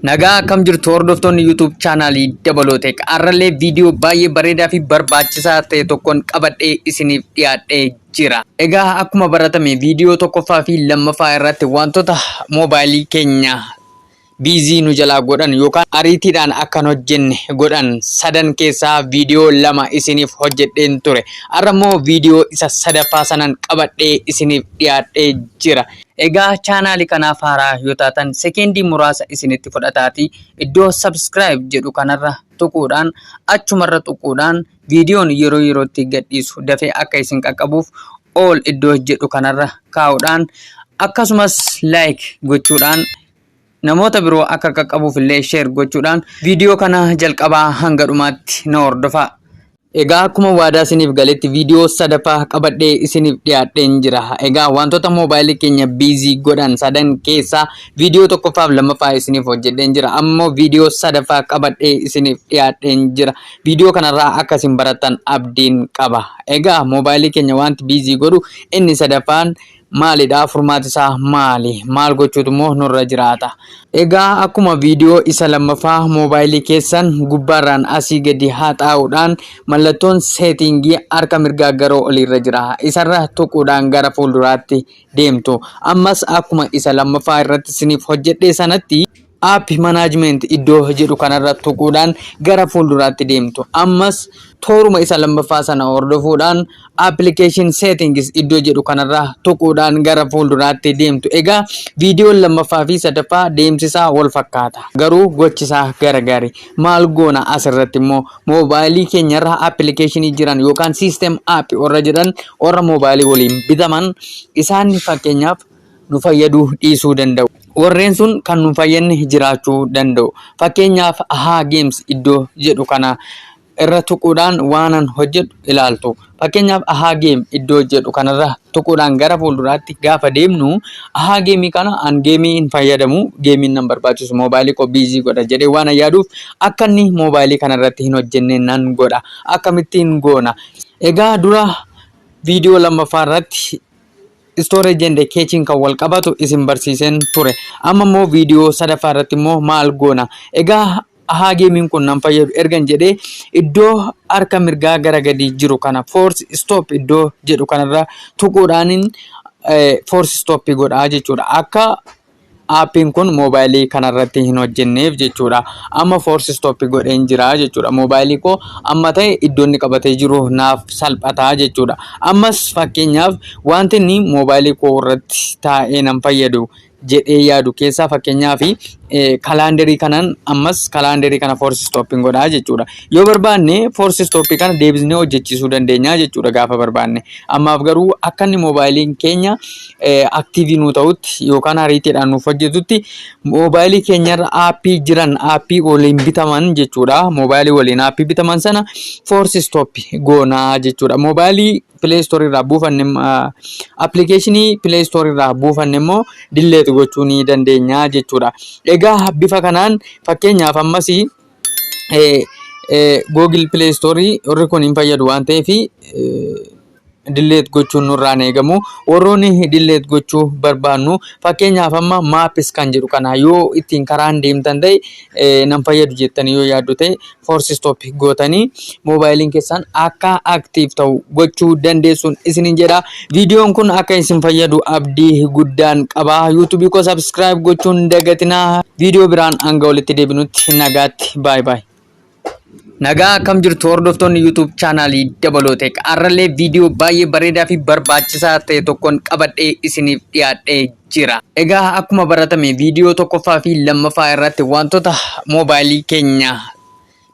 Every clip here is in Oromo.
Nagaa, akkam jirtu hordoftoonni YouTube chaanaalii Dabalootek? Har'allee viidiyoo baay'ee bareedaa fi barbaachisaa ta'e tokkoon qabadhee isiniif dhiyaadhee jira. Egaa akkuma baratame viidiyoo tokkoffaa fi lammaffaa irratti wantoota moobaayilii keenya busy nu jalaa godhan yookaan ariitiidhaan akka hin hojjenne godhan sadan keessaa viidiyoo lama isiniif hojjedheen ture. Har'a immoo viidiyoo isa sadaffaa sanan qabadhee isiniif dhiyaadhee jira. Egaa chaanaalii kanaaf haaraa yoo taatan sekeendii muraasa isinitti fudhataatii iddoo subscribe jedhu kanarra tuquudhaan, achumarra tuquudhaan viidiyoon yeroo yerootti gadhiisu dafee akka isin qaqqabuuf all iddoo jedhu kanarra kaa'uudhaan, akkasumas like gochuudhaan, namoota biroo akka qaqqabuuf illee share gochuudhaan viidiyoo kana jalqabaa hanga dhumaatti na hordofaa. Egaa akkuma waadaa isiniif galetti viidiyoo sadaffaa qabadhee isiniif dhiyaadheen jira. Egaa wantoota moobaayilii keenya busy godhan sadan keessaa viidiyoo tokkoffaaf lammaffaa isiniif hojjedheen jira. Ammoo viidiyoo sadaffaa qabadhee isiniif dhiyaadheen jira. Viidiyoo kanarraa akka isin barattan abdiin qaba. Egaa moobaayilii keenya wanti busy godhu inni sadaffaan maalidha? Furmaati isaa maali? Maal gochuutu immoo nurra jiraata? Egaa akkuma viidiyoo isa lammaffaa moobaayilii keessan gubbaarraan asii gadi haxaa'uudhaan mallattoon setting harka mirgaa garoo oliirra jira. Isarra tuquudhaan gara fuulduraatti deemtu. Ammas akkuma isa lammaffaa irratti isiniif hojjedhee sanatti app management iddoo jedhu kanarra tuquudhaan gara fuulduraatti deemtu. Ammas tooruma isa lammaffaa sana hordofuudhaan application settings iddoo jedhu kanarra tuquudhaan gara fuulduraatti deemtu. Egaa viidiyoon lammaffaa fi sadaffaa deemsisaa wal fakkaata. Garuu gochisaa garagari. Maal goona? Asirratti immoo moobaayilii keenyarra applicationii jiran yookaan system app warra jedhan, warra moobaayilii waliin bitaman, isaan fakkeenyaaf nu fayyaduu dhiisuu danda'u. Warreen sun kan nu fayyadne jiraachuu danda'u. Fakkeenyaaf Aha Games iddoo jedhu kana irra tuquudhaan waanan hojjedhu ilaaltu. Fakkeenyaaf Aha Game iddoo jedhu kanarra tuquudhaan gara fuulduraatti gaafa deemnu, Aha Gameii kana an gameii hin fayyadamu, gameiin nan barbaachisu, moobaayilii koo busy godha jedhee waan yaaduuf akka inni moobaayilii kanarratti hin hojjenne nan godha. Akkamittiin goona? Egaa dura viidiyoo lammaffaa irratti storage and caching kan wal qabatu isin barsiiseen ture. Amma immoo viidiyoo sadaffaa irratti immoo maal goona? Egaa Aha Gameiin kun nan fayyadu ergan jedhee iddoo harka mirgaa gara gadii jiru kana force stop iddoo jedhu kanarra tuquudhaanin force stop godhaa jechuudha. Akka aappiin kun moobaayilii kanarratti hin hojjenneef jechuudha. Amma force stop godheen jira jechuudha. Moobaayilii koo amma ta'e iddoo inni qabatee jiru naaf salphataa jechuudha. Ammas fakkeenyaaf wanti inni moobaayilii koo irratti taa'ee nan fayyadu jedhee yaadu keessaa fakkeenyaaf calendarii kanan, ammas calendarii kana force stoppiin godhaa jechuudha. Yoo barbaanne force stoppii kana deebisnee hojjechiisuu dandeenya jechuudha gaafa barbaanne. Ammaaf garuu akka inni moobaayiliin keenya active nuu ta'utti yookaan ariitiidhaan nuuf hojjetutti moobaayilii keenyarra aappii jiran, aappii waliin bitaman jechuudha. Moobaayilii waliin aappii bitaman sana force stop goonaa jechuudha. Moobaayilii Play Store irraa buufanne, appilikeeshinii Play Store irraa buufanne immoo delete gochuu ni dandeenya jechuudha. Egaa bifa kanaan fakkeenyaaf ammas Google Play Store warri kun hin fayyadu waan ta'eef delete gochuun nurraan eegamu. Warroonni delete gochuu barbaannu, fakkeenyaaf amma Maps kan jedhu kana yoo ittiin karaan deemtan ta'e nan fayyadu jettanii yoo yaaddu ta'e, force stop gootanii moobaayiliin keessan akka active ta'u gochuu dandeessuun isiniin jedha. Viidiyoon kun akka isin fayyadu abdii guddaan qaba. YouTubeii koo subscribe gochuun dagatinaa. Viidiyoo biraan hanga walitti deebinutti nagaatti, baay'ee baay'ee. Nagaa, akkam jirtu hordoftoonni YouTube chaanaalii Dabalootek? Har'allee viidiyoo baay'ee bareedaa fi barbaachisaa ta'e tokkoon qabadhee isiniif dhiyaadhee jira. Egaa akkuma baratame viidiyoo tokkoffaa fi lammaffaa irratti wantoota moobaayilii keenya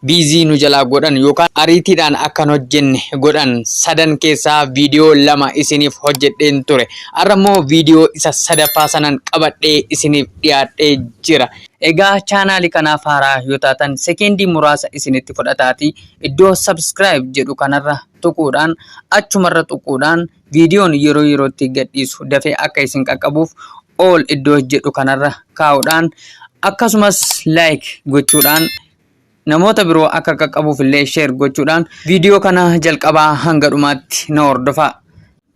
busy nu jalaa godhan yookaan ariitiidhaan akka hin hojjenne godhan sadan keessaa viidiyoo lama isiniif hojjedheen ture. Har'a immoo viidiyoo isa sadaffaa sanan qabadhee isiniif dhiyaadhee jira. Egaa chaanaalii kanaaf haaraa yoo taatan sekeendii muraasa isinitti fudhataatii iddoo subscribe jedhu kanarra tuquudhaan, achumarra tuquudhaan viidiyoon yeroo yerootti gadhiisu dafee akka isin qaqqabuuf all iddoo jedhu kanarra kaa'uudhaan, akkasumas like gochuudhaan, namoota biroo akka qaqqabuuf illee share gochuudhaan viidiyoo kana jalqabaa hanga dhumaatti na hordofaa.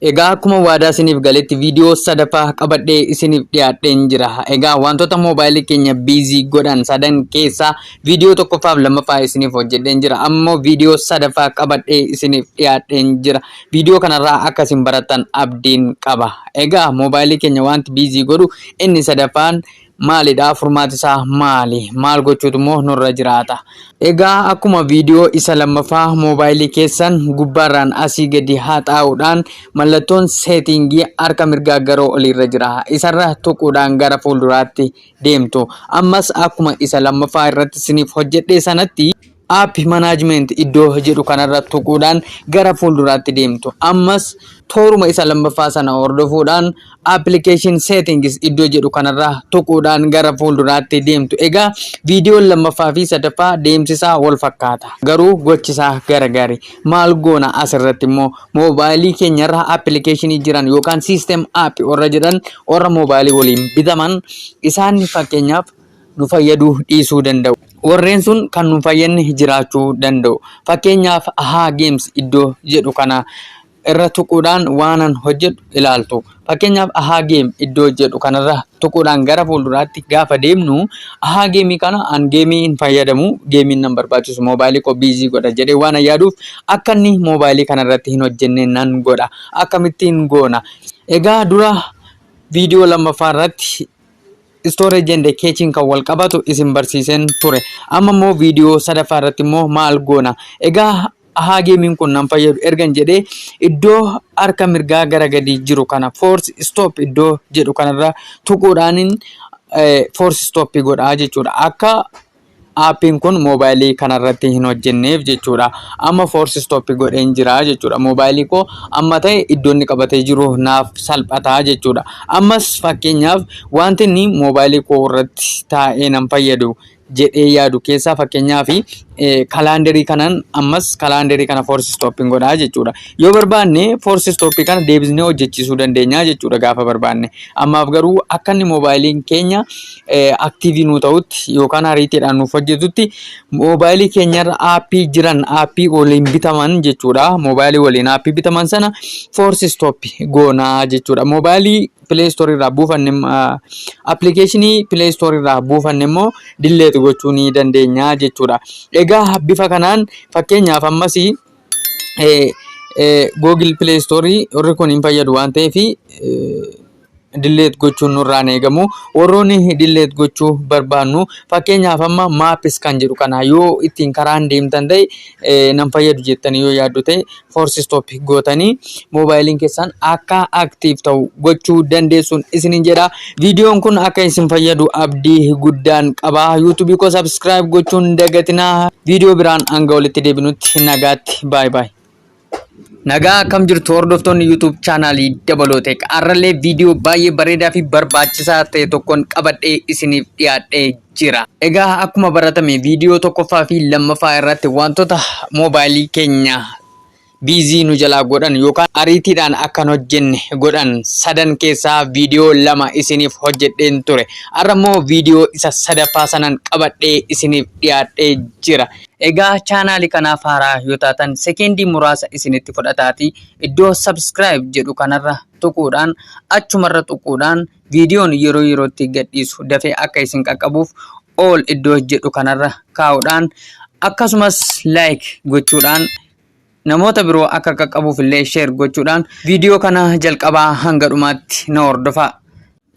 Egaa akkuma waadaa isiniif galetti viidiyoo sadaffaa qabadhee isiniif dhiyaadheen jira. Egaa wantoota moobaayilii keenya busy godhan sadan keessaa viidiyoo tokkoffaaf lammaffaa isiniif hojjedheen jira. Ammoo viidiyoo sadaffaa qabadhee isiniif dhiyaadheen jira. Viidiyoo kanarraa akka isin barattan abdiin qaba. Egaa moobaayilii keenya wanti busy godhu inni sadaffaan maalidha? Furmaati isaa maali? Maal gochuutu immoo nurra jiraata? Egaa akkuma viidiyoo isa lammaffaa moobaayilii keessan gubbaarraan asii gadi haxaa'uudhaan mallattoon setting harka mirgaa gara oliirra jira. Isarra tuquudhaan gara fuulduraatti deemtu. Ammas akkuma isa lammaffaa irratti isiniif hojjedhe sanatti app management iddoo jedhu kanarra tuquudhaan gara fuulduraatti deemtu. Ammas tooruma isa lammaffaa sana hordofuudhaan application settings iddoo jedhu kanarra tuquudhaan gara fuulduraatti deemtu. Egaa viidiyoon lammaffaa fi sadaffaa deemsisaa wal fakkaata. Garuu gochisaa garagari. Maal goona? Asirratti immoo moobaayilii keenyarra applicationii jiran yookaan system app warra jedhan, warra moobaayilii waliin bitaman, isaan fakkeenyaaf nu fayyaduu dhiisuu danda'u. Warreen sun kan nu fayyadne jiraachuu danda'u. Fakkeenyaaf Aha Games iddoo jedhu kana irra tuquudhaan waanan hojjedhu ilaaltu. Fakkeenyaaf Aha Game iddoo jedhu kanarra tuquudhaan gara fuulduraatti gaafa deemnu, Aha Gameii kana an gameii hin fayyadamu, gameiin nan barbaachisu, moobaayilii koo busy godha jedhee waan yaaduuf akka inni moobaayilii kanarratti hin hojjenne nan godha. Akkamittiin goona? Egaa dura viidiyoo lammaffaa irratti storage and caching kan wal qabatu isin barsiiseen ture. Amma immoo viidiyoo sadaffaa irratti immoo maal goona? Egaa Aha Gameiin kun nan fayyadu ergan jedhee, iddoo harka mirgaa gara gadii jiru kana force stop iddoo jedhu kanarra tuquudhaanin force stop godhaa jechuudha. Akka appiin kun moobaayilii kanarratti hin hojjenneef jechuudha. Amma force stop godheen jira jechuudha. Moobaayilii koo amma ta'e iddoo inni qabatee jiru naaf salphataa jechuudha. Ammas fakkeenyaaf wanti inni moobaayilii koo irratti taa'ee nan fayyadu jedhee yaadu keessaa fakkeenyaaf calendarii kanan, ammas calendarii kana force stoppiin godhaa jechuudha. Yoo barbaanne force stoppii kana deebisnee hojjechiisuu dandeenya jechuudha gaafa barbaanne. Ammaaf garuu akka inni moobaayiliin keenya active nuu ta'utti yookaan ariitiidhaan nuuf hojjetutti moobaayilii keenyarra appii jiran, appii waliin bitaman jechuudha. Moobaayilii waliin appii bitaman sana force stop goonaa jechuudha. Moobaayilii Play Store irraa buufanne, applicationii Play Store irraa buufanne immoo delete gochuu ni dandeenya jechuudha. Egaa bifa kanaan fakkeenyaaf ammas Google Play Store warri kun hin fayyadu waan ta'eef delete gochuun nurraan eegamu. Warroonni delete gochuu barbaannu, fakkeenyaaf amma Maps kan jedhu kana yoo ittiin karaan deemtan ta'e, nan fayyadu jettanii yoo yaaddu ta'e, force stop gootanii moobaayiliin keessan akka active ta'u gochuu dandeessuun isiniin jedha. Viidiyoon kun akka isin fayyadu abdii guddaan qaba. YouTubeii koo subscribe gochuun dagatinaa. Viidiyoo biraan hanga walitti deebinutti nagaatti, baay'ee baay'ee. Nagaa, akkam jirtu hordoftoonni YouTube channelii Dabalootek? Har'allee viidiyoo baay'ee bareedaa fi barbaachisaa ta'e tokkoon qabadhee isiniif dhiyaadhee jira. Egaa akkuma baratame viidiyoo tokkoffaa fi lammaffaa irratti wantoota moobaayilii keenya busy nu jalaa godhan yookaan ariitiidhaan akka hin hojjenne godhan sadan keessaa viidiyoo lama isiniif hojjedheen ture. Har'a immoo viidiyoo isa sadaffaa sanan qabadhee isiniif dhiyaadhee jira. Egaa channelii kanaaf haaraa yoo taatan, sekeendii muraasa isinitti fudhataatii iddoo subscribe jedhu kanarra tuquudhaan, achumarra tuquudhaan, viidiyoon yeroo yerootti gadhiisu dafee akka isin qaqqabuuf all iddoo jedhu kanarra kaa'uudhaan, akkasumas like gochuudhaan, namoota biroo akka qaqqabuuf illee share gochuudhaan viidiyoo kana jalqabaa hanga dhumaatti na hordofaa.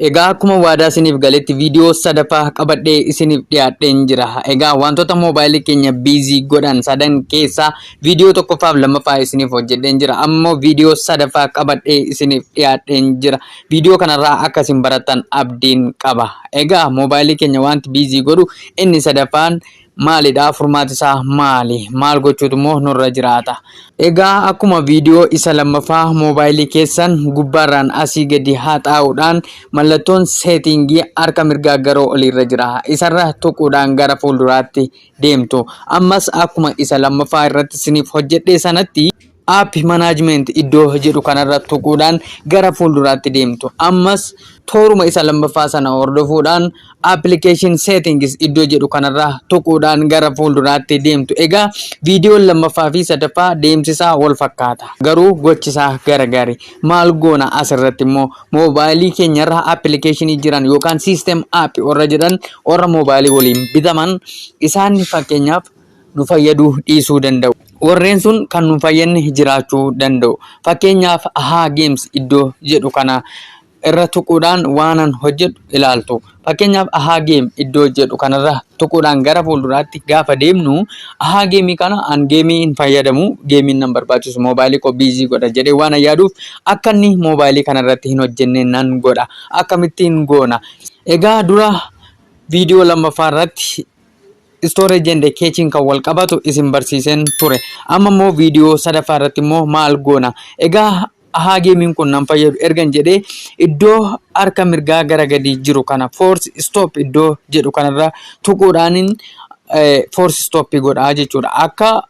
Egaa akkuma waadaa isiniif galetti viidiyoo sadaffaa qabadhee isiniif dhiyaadheen jira. Egaa wantoota moobaayilii keenya busy godhan sadan keessaa viidiyoo tokkoffaaf lammaffaa isiniif hojjedheen jira. Ammoo viidiyoo sadaffaa qabadhee isiniif dhiyaadheen jira. Viidiyoo kanarraa akka isin barattan abdiin qaba. Egaa moobaayilii keenya wanti busy godhu inni sadaffaan maalidha? Furmaati isaa maali? Maal gochuutu immoo nurra jiraata? Egaa akkuma viidiyoo isa lammaffaa moobaayilii keessan gubbaarraan asii gadi haxaa'uudhaan mallattoon settingii harka mirgaa gara oliirra jira. Isarra tuquudhaan gara fuulduraatti deemtu. Ammas akkuma isa lammaffaa irratti isiniif hojjedhe sanatti App Management iddoo jedhu kanarra tuquudhaan gara fuulduraatti deemtu. Ammas tooruma isa lammaffaa sana hordofuudhaan Application Settings iddoo jedhu kanarra tuquudhaan gara fuulduraatti deemtu. Egaa viidiyoon lammaffaa fi sadaffaa deemsisaa wal fakkaata. Garuu gochisaa garagari. Maal goona? Asirratti immoo moobaayilii keenyarra appilikeeshinii jiran yookaan system app warra jedhan, warra moobaayilii waliin bitaman, isaan fakkeenyaaf nu fayyaduu dhiisuu danda'u. Warreen sun kan nu fayyadne jiraachuu danda'u. Fakkeenyaaf Ahaa Games iddoo jedhu kana irra tuquudhaan waanan hojjedhu ilaaltu. Fakkeenyaaf Ahaa Game iddoo jedhu kanarra tuquudhaan gara fuulduraatti gaafa deemnu, Ahaa Gameii kana an gameii hin fayyadamu, gameiin nan barbaachisu, moobaayilii koo busy godha jedhee waan yaaduuf akka inni moobaayilii kanarratti hin hojjenne nan godha. Akkamittiin goona? Egaa dura viidiyoo lammaffaa irratti storage and caching kan wal qabatu isin barsiiseen ture. Amma immoo viidiyoo sadaffaa irratti immoo maal goona? Egaa Ahaa Gameiin kun nan fayyadu ergan jedhee, iddoo harka mirgaa gara gadii jiru kana force stop iddoo jedhu kanarra tuquudhaanin force stop godhaa jechuudha. Akka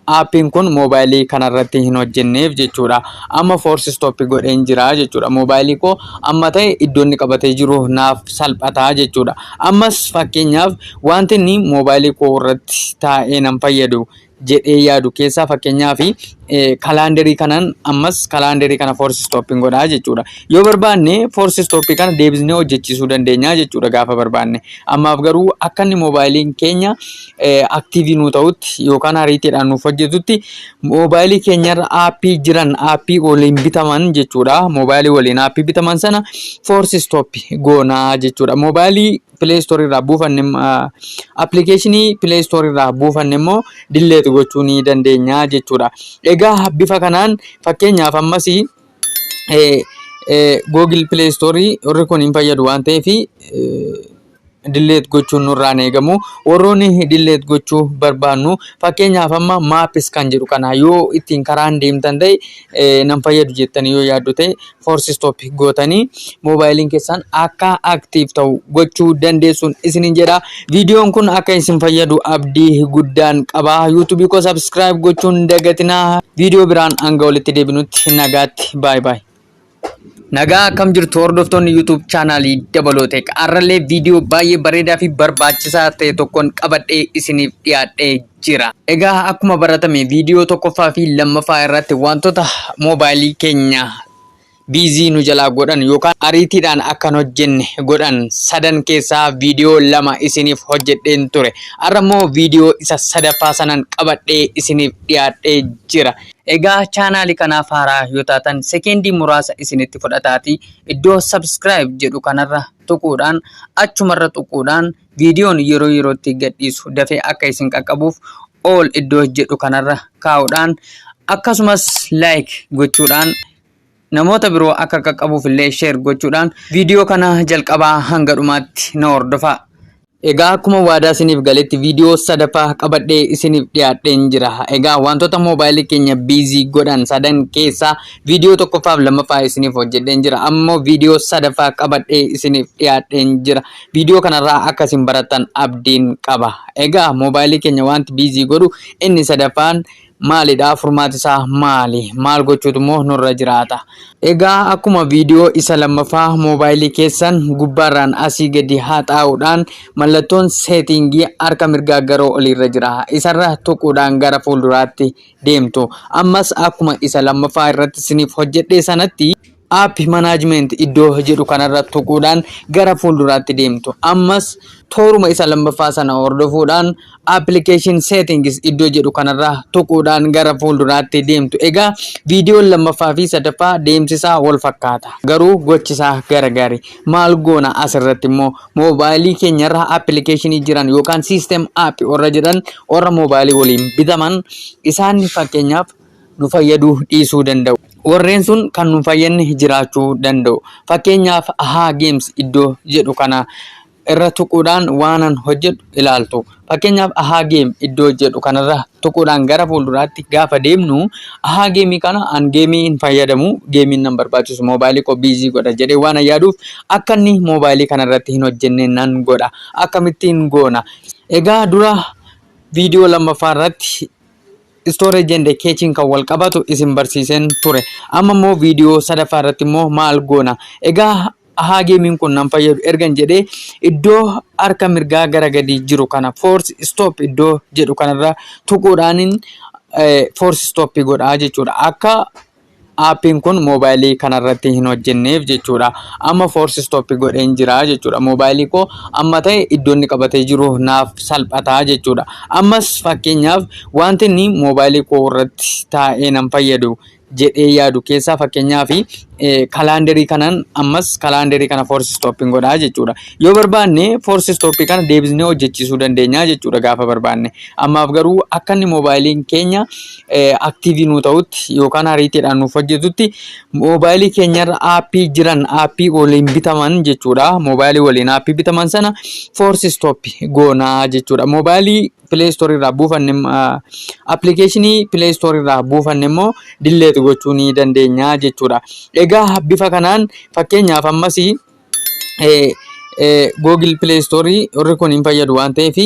aappiin kun moobaayilii kanarratti hin hojjenneef jechuudha. Amma force stop godheen jira jechuudha. Moobaayilii koo amma ta'e iddoo inni qabatee jiru naaf salphataa jechuudha. Ammas fakkeenyaaf wanti inni moobaayilii koo irratti taa'ee nan fayyadu jedhee yaadu keessaa fakkeenyaaf calendarii kanan, ammas calendarii kana force stopping godhaa jechuudha. Yoo barbaanne force stoppii kana deebisnee hojjechiisuu dandeenya jechuudha gaafa barbaanne. Ammaaf garuu akka inni moobaayiliin keenya activeii nuu ta'utti yookaan ariitiidhaan nuuf hojjetutti moobaayilii keenyarra aappii jiran, aappii waliin bitaman jechuudha. Moobaayilii waliin aappii bitaman sana force stop goonaa jechuudha. Moobaayilii Play Store irraa buufanne, appilikeeshinii Play Store irraa buufanne immoo delete gochuu ni dandeenya jechuudha. Egaa bifa kanaan fakkeenyaaf ammas Google Play Store warri kun hin fayyadu waan ta'eef delete gochuun nurraan eegamu. Warroonni delete gochuu barbaannu, fakkeenyaaf amma Maps kan jedhu kana yoo ittiin karaan deemtan ta'e nan fayyadu jettanii yoo yaaddu ta'e, force stop gootanii moobaayiliin keessan akka active ta'u gochuu dandeessuun isinin jedha. Viidiyoon kun akka isin fayyadu abdii guddaan qaba. YouTubeii koo subscribe gochuun dagatinaa. Viidiyoo biraan hanga walitti deebinutti nagaatti, baay'ee baay'ee. Nagaa, akkam jirtu hordoftoonni YouTube channelii Dabalootek? Har'allee viidiyoo baay'ee bareedaa fi barbaachisaa ta'e tokkoon qabadhee isiniif dhiyaadhee jira. Egaa akkuma baratame viidiyoo tokkoffaa fi lammaffaa irratti wantoota moobaayilii keenya busy nu jalaa godhan yookaan ariitiidhaan akka hin hojjenne godhan sadan keessaa viidiyoo lama isiniif hojjedheen ture. Har'a immoo viidiyoo isa sadaffaa sanan qabadhee isiniif dhiyaadhee jira. Egaa channelii kanaaf haaraa yoo taatan sekeendii muraasa isinitti fudhataatii iddoo subscribe jedhu kanarra tuquudhaan, achumarra tuquudhaan viidiyoon yeroo yerootti gadhiisu dafee akka isin qaqqabuuf all iddoo jedhu kanarra kaa'uudhaan, akkasumas like gochuudhaan, namoota biroo akka qaqqabuuf illee share gochuudhaan viidiyoo kana jalqabaa hanga dhumaatti na hordofaa. Egaa akkuma waadaa isiniif galetti viidiyoo sadaffaa qabadhee isiniif dhiyaadheen jira. Egaa wantoota moobaayilii keenya busy godhan sadan keessaa viidiyoo tokkoffaaf lammaffaa isiniif hojjedheen jira. Ammoo viidiyoo sadaffaa qabadhee isiniif dhiyaadheen jira. Viidiyoo kanarraa akka isin barattan abdiin qaba. Egaa moobaayilii keenya wanti busy godhu inni sadaffaan maalidha? Furmaati isaa maali? Maal gochuutu immoo nurra jiraata? Egaa akkuma viidiyoo isa lammaffaa moobaayilii keessan gubbaarraan asii gadi haxaa'uudhaan mallattoon settingii harka mirgaa gara oliirra jira. Isarra tuquudhaan gara fuulduraatti deemtu. Ammas akkuma isa lammaffaa irratti isiniif hojjedhee sanatti App Management iddoo jedhu kanarra tuquudhaan gara fuulduraatti deemtu. Ammas tooruma isa lammaffaa sana hordofuudhaan Application Settings iddoo jedhu kanarra tuquudhaan gara fuulduraatti deemtu. Egaa viidiyoon lammaffaa fi sadaffaa deemsisaa wal fakkaata. Garuu gochisaa garagari. Maal goona? Asirratti immoo moobaayilii keenyarra appilikeeshinii jiran yookaan system app warra jedhan, warra moobaayilii waliin bitaman, isaan fakkeenyaaf nu fayyaduu dhiisuu danda'u. Warreen sun kan nu fayyadne jiraachuu danda'u. Fakkeenyaaf Ahaa Games iddoo jedhu kana irra tuquudhaan waanan hojjedhu ilaaltu. Fakkeenyaaf Ahaa Game iddoo jedhu kanarra tuquudhaan gara fuulduraatti gaafa deemnu, Ahaa Gameii kana an gameii hin fayyadamu, gameiin nan barbaachisu, moobaayilii koo busy godha jedhee waan yaaduuf akka inni moobaayilii kanarratti hin hojjenne nan godha. Akkamittiin goona? Egaa dura viidiyoo lammaffaa irratti Storage and cache kan wal qabatu isin barsiiseen ture. Amma immoo viidiyoo sadaffaa irratti immoo maal goona? Egaa haa gameiin kun nan fayyadu ergan jedhee, iddoo harka mirgaa gara gadii jiru kana, force stop iddoo jedhu kanarra tuquudhaanin force stop godhaa jechuudha. Akka appiin kun moobaayilii kanarratti hin hojjenneef jechuudha. Amma force stop godheen jira jechuudha. Moobaayilii koo amma ta'e iddoo inni qabatee jiru naaf salphataa jechuudha. Ammas fakkeenyaaf wanti inni moobaayilii koo irratti taa'ee nan fayyadu jedhee yaadu keessaa, fakkeenyaaf calendarii kanan, ammas calendarii kana force stoppiin godhaa jechuudha. Yoo barbaanne force stoppii kana deebisnee hojjechiisuu dandeenya jechuudha gaafa barbaanne. Ammaaf garuu akka inni moobaayiliin keenya active nuu ta'utti yookaan ariitiidhaan nuuf hojjetutti moobaayilii keenyarra appii jiran, appii waliin bitaman jechuudha. Moobaayilii waliin appii bitaman sana force stop goonaa jechuudha. Moobaayilii Play Store irraa buufanne, applicationii Play Store irraa buufanne immoo delete gochuu ni dandeenya jechuudha. Egaa bifa kanaan fakkeenyaaf ammas Google Play Store warri kun hin fayyadu waan ta'eef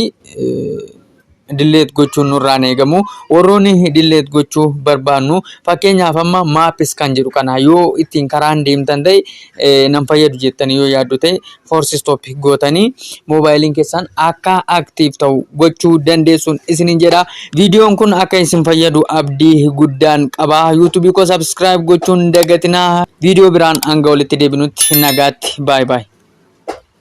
delete gochuun nurraan eegamu. Warroonni delete gochuu barbaannu, fakkeenyaaf amma Maps kan jedhu kana yoo ittiin karaan deemtan ta'e, nan fayyadu jettanii yoo yaaddu ta'e, force stop gootanii moobaayiliin keessan akka active ta'u gochuu dandeessuun isinin jedha. Viidiyoon kun akka isin fayyadu abdii guddaan qaba. YouTubeii koo subscribe gochuun dagatinaa. Viidiyoo biraan hanga walitti deebinutti nagaatti. Baay'ee baay'ee.